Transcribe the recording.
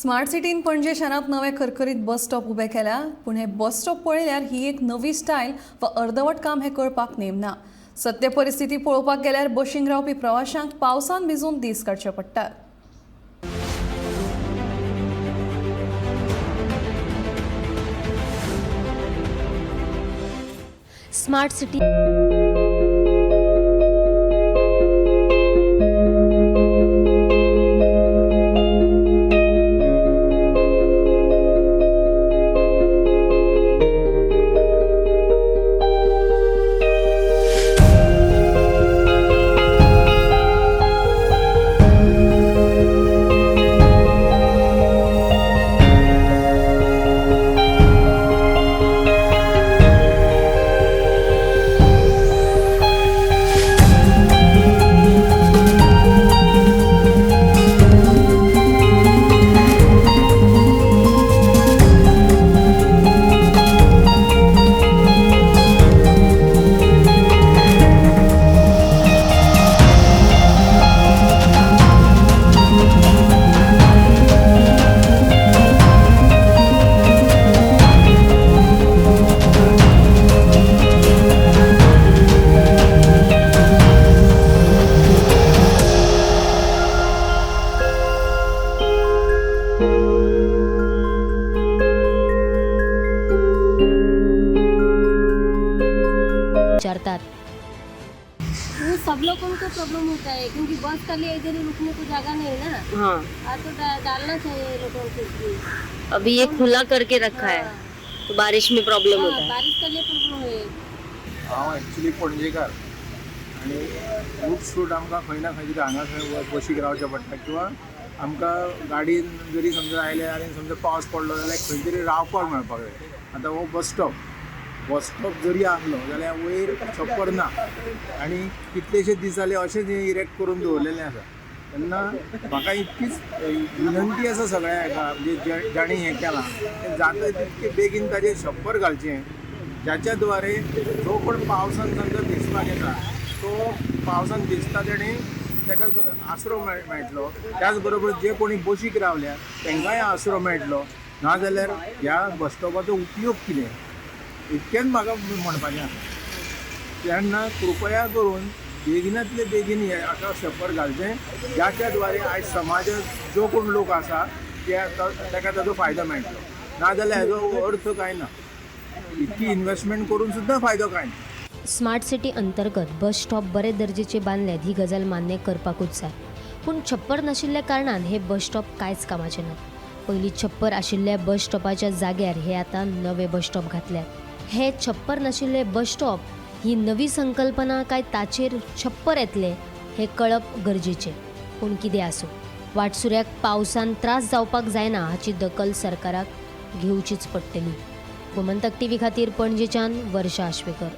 Smart सिटीन पणजे शारांत नवे खरखरीत बस स्टॉप उबे केल्या, पूण हे बस स्टॉप पळयल्यार ही एक नवी स्टायल वा अर्दवट काम हें कळपाक नेम ना. सत्य परिस्थिती पळोवपाक गेल्यार बशींक रावपी प्रवाशांक पावसान भिजून दीस काडचे पडटात. स्मार्ट सिटी विचारतात. वो सब लोगों को प्रॉब्लम होता है क्योंकि बस का लिए इधर ही रुकने को जगह नहीं है ना. हाँ. हाँ, तो डालना चाहिए लोगों को भी. अभी ये खुला करके रखा है तो बारिश में प्रॉब्लम हाँ, होता है. बारिश का लिए प्रॉब्लम है. हांव एक्चुली पणजेकार आनी खूब सूट आमकां खंय ना खंय तरी हांगा थंय बशीक रावचें पडटा किंवां आमकां गाडयेन जरी समजा आयले आनी समजा पावस पडलो जाल्यार खंय तरी रावपाक मेळपाक जाय. आतां हो बस स्टॉप, बस स्टॉप जरी आसलो जाल्यार वयर छप्पर ना आनी कितलेशे दीस जाले अशेंच हें इरेक्ट करून दवरलेलें आसा. तेन्ना म्हाका इतकीच विनंती आसा सगळ्या हेका, म्हणजे जांणी हें केलां तें जाता तितके बेगीन ताजेर छप्पर घालचें, ज्याच्या द्वारे जो कोण पावसान समजा भिजपाक येता तो पावसान भिजता तेणी ताका आसरो मेळटलो. त्याच बरोबर जे कोणी बशीक रावल्या तांकांय आसरो मेळटलो. नाजाल्यार ह्या बस स्टॉपाचो उपयोग कितें, इतकेंच म्हाका म्हणपाचें आसा. तेन्ना कृपया करून बेगिनातले बेगीन हे हाका छप्पर घालचें, ज्याच्या द्वारे आयज समाजात जो कोण लोक आसा ते ताका ताजो फायदो मेळटलो. नाजाल्यार हाजो अर्थ कांय ना, इतकी इन्वेस्टमेंट करून सुद्दां फायदो कांय ना. स्मार्ट सिटी अंतर्गत बस स्टॉप बरे दर्जेचे बांदल्यात ही गजाल मान्य करपाकूच जाय, पूण छप्पर नाशिल्ल्या कारणान हे बस स्टॉप कांयच कामाचे नात. पयलीं छप्पर आशिल्ल्या बस स्टॉपाच्या जाग्यार हे आतां नवे बस स्टॉप घातल्यात. हे छप्पर नाशिल्ले बस स्टॉप ही नवी संकल्पना काय ताचेर छप्पर येतलें हें कळप गरजेचें. पूण कितें आसूं, वाटसुऱ्याक पावसान त्रास जावपाक जायना हाची दखल सरकाराक घेवचीच पडटली. गोमंतक टीव्ही खातीर पणजेच्यान वर्षा आश्वेकर.